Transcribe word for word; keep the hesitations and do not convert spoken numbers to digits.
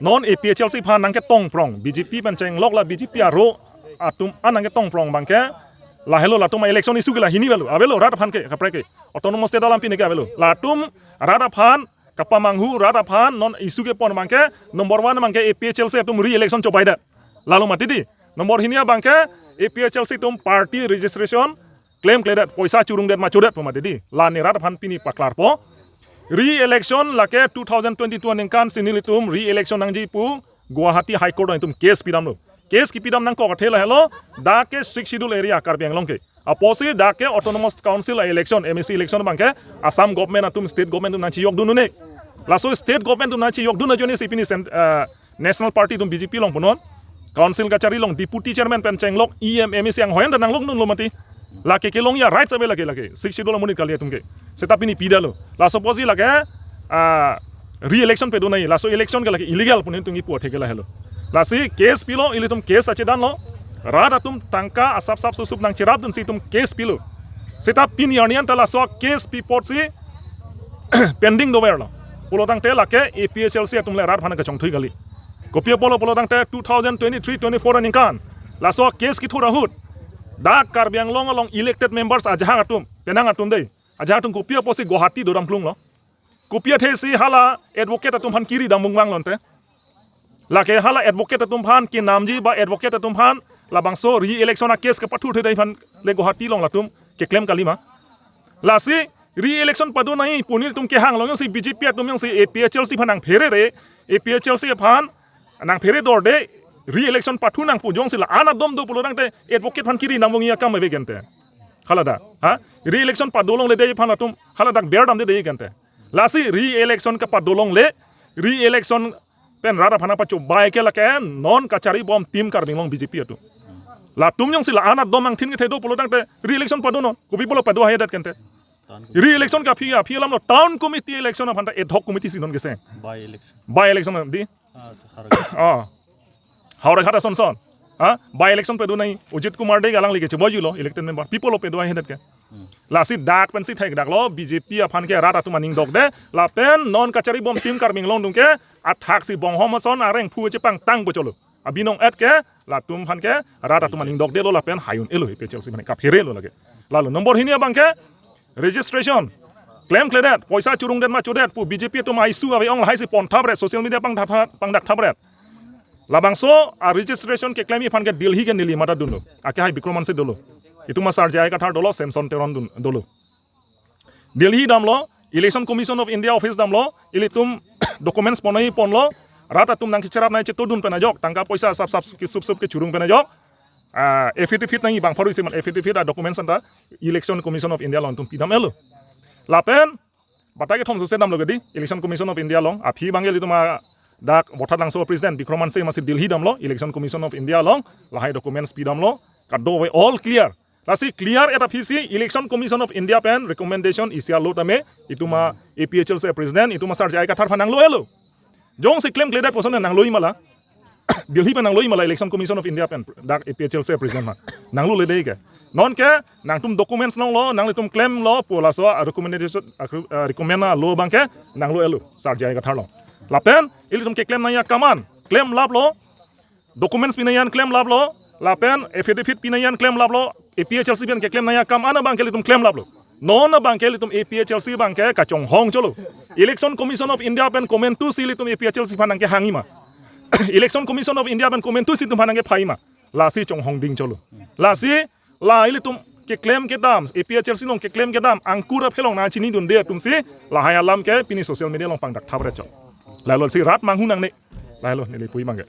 Non A P H L C aphan nangketongprong, B J P pen chenglok la B J P aro atum an nangketongprong abangke, lahelo latum election issue ke la hini avelo, avelo rat aphan ke, kaprek ke. Autonomous State alam pine ke avelo. Latum rat aphan kapamanghu, rat aphan non issue kepon abangke, number one abangke A P H L C atum re-election chobai det. Lalo mati dei. Number hini abangke A P H L C atum party registration klemkledet, poisa churungdet ma chodet pu mati dei. La ne rat aphan pini paklarpo. Re-election lake two thousand twenty-two aningkan si nelitum re-election nangji pu Guwahati High Court along itum case pidamlo. Case kepidam nangkok athe lahelo, dak ke Sixth Schedule area Karbi Anglong ke. Apotsi dak ke Autonomous Council election, M A C election abangke Assam government atum, state government atum nangchiyokdun un-e. Laso state government atum nangchiyokdun ajoine si pini cent-, eh, National Party atum B J P along punon. Council kachari along deputy chairman pen chenglok E M, M A C anghoi anta nanglokdunlo mati. Lake kelongji a-rights ave lake, lake Sixth Schedule amonit kali atum ke. Seta pini pidetlo. Laso apotsi lake, ah, re-election pado nangji. Laso election ke lake illegal pu nelitum kipu athe ke lahelo. Lasi case pilo, ilitum case achedanlo. Rat atum tangka asap sap susup nangcherapdunsi itum case pilo. Seta pini arni anta laso case pi apotsi pending doverlo. Pulotangte lake A P H L C atum le rat aphan kachongthui kali. Kopi apotlo pulotangte two thousand twenty-three twenty-four aningkan laso case kethur ahut, dak Karbi Anglong along elected members ajahak atum, penang atum dei, ajahak atum kopi apotsi Guwahati dodam plunglo. Kopi athe si hala advocate atum aphan kiri damvung vanglo ante. Lake hala advocate atum aphan kenamji ba advocate atum aphan labangso re-election a-case kepathurthe dei aphan le Guwahati along latum keklem kalima. Lasi re-election pado nangji pu nelitum kehang along jongsi B J P atum jongsi A P H L C aphan nangpherere, A P H L C aphan nangphere dorde, re-election pathu nangpo jongsi la-an adom do pulotangte advocate aphan kiri damvungji akam ave ke ante. Haladak, ha? Re-election pado longle dei aphan latum haladak ber damde dei ke ante. Lasi re-election kepado longle, re-election pen rat aphan pachobai ke lake non kachari bom team Karbi Anglong B J P atum. Latum jongsi la-an adom angthin kethe do pulotangte re-election pado non, kopi pulo pado haihedet ke ante. Re-election ke aphi, aphi alamlo, town committee election aphan ta ad hoc committee si non keseng. By election. By election dei. Ah, so Howraghat. Ah. Howraghat ason son. Ha? By election pado nangji. Ujit Kumar Dey alangli ke chebojulo elected member. Pi pulo pado haihedet ke. Lasi dak pensi thekdaklo B J P aphan ke rat atum aning dokde. Lapen non kachari bom team Karbi Anglong atum ke athaksi bonghom ason areng phu chepangtangpo cholo. Abinong et ke latum aphan ke rat atum aning dokdelo lapen hai un-elo A P H L C aphan kapherelo lake. Lalo number hini abangke registration klemkledet, poisa churungdet ma chodet pu B J P atum a-issue ave ong lahai si pon thapret, social media pangdak thap-, pangdak thapret. Labangso a-registration keklemji aphan ke Delhi ke neli matha dunlo. Ake hai Bikram Hanse dolo. Itum a Sir J I Kathar dolo, Samson Teron dun-, dolo. Delhi damlo, Election Commission of India office damlo, ilitum documents ponai ponlo, rat atum nangkecherap nangchetodun pen ajok, tangka poisa sap sap ke sup sup kechurung pen ajok, ah, affidavit nangji bang pharo isi amat affidavit a-documents anta Election Commission of India along itum pidam-etlo. Lapen batai kethom sose damlo ke dei, Election Commission of India along, aphi abangke ilitum a dak Vothatlangso president Bikram Hanse masi Delhi damlo, Election Commission of India along, lahai documents pidamlo, kadokave all clear. Lasi clear et aphi si Election Commission of India pen recommendation isi alo tame, itum a A P H L C president, itum a Sir J I Kathar aphan nanglo-etlo. Jongsi klemkledet puson nangloji ma la. Delhi pen nangloji ma la Election Commission of India pen dak A P H L C president aphan. Nanglole dei ke. Non ke nangtum documents longlo, nanglitum klemlo pu laso a-recommendation, a-, a-, recommend alo abangke nanglo-etlo Sir J I Kathar along. Lapen ilitum keklem nangji akam an klemlaplo. Documents pinangji an klemlaplo, lapen affidavit pinangji an klemlaplo, A P H L C pen keklem nangji akam an abangke ilitum klemlaplo. Non abangke ilitum A P H L C abangke kachonghong cholo. Election Commission of India pen komantusi ilitum A P H L C aphan nangkehangji ma. Election Commission of India pen komantusi itum aphan nangkephaji ma. Lasi chonghongding cholo. Lasi la ilitum keklem kedam, A P H L C along keklem kedam, angkur aphelong nangchinidunde atumsi, lahai alam ke pini social media along pangdak thapret chot. Lalo si rat manghu nangne. Lalo neli pu-i abangke.